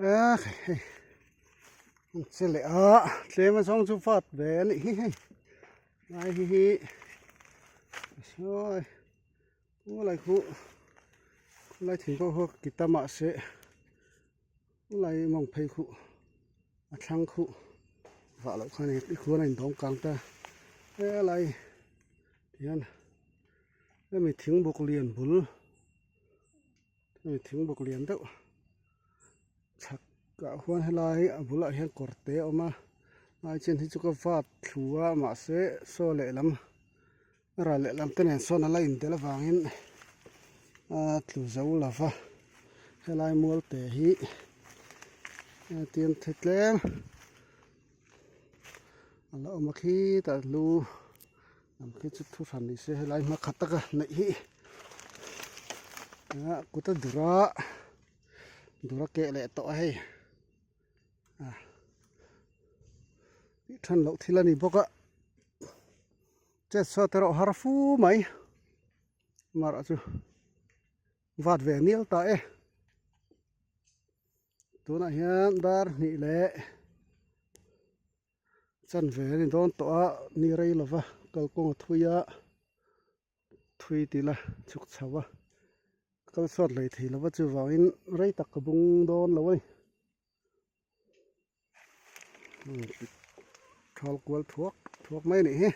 A hei an che leh a tlem a zawng chu vat ve a nih hi hei lai hi hi sawi khulai khu khulai thing pawh khaw ki ta mahse khulai mawng phei khu a thlang khu vah loh khan i khuan a indawm kang ta helai tihian hemi thingbuk lian bul. Hei thingbuk lian deuh chhak ah huan helai a bulah hian kawr te a awm a lai chin hi chu ka vat thlu a mahse saw lehlam a ral lehlam te nen sawn a la indelh avangin a tlu zo lo va helai mual te hi tiang the tlem a la awm a khitah lu Lam khi chu thu hran ni se helai hma khat taka neih hi ah kut a dur a dur a keh leh tawh a hei ah tih than loh thil a ni bawk a chet saw te erawh har fu mai amaherawh chu vat ve nial ta e tunah hian dar hnih leh. Chan ve a ni dawn tawh a ni rei lova kalkawng a thui a thui tih la chhuk chho a kal chhuat hlei thei lova chuvangin rei tak ka bung dawn lo a ni thawl kual thuak thuak mai a nih hi.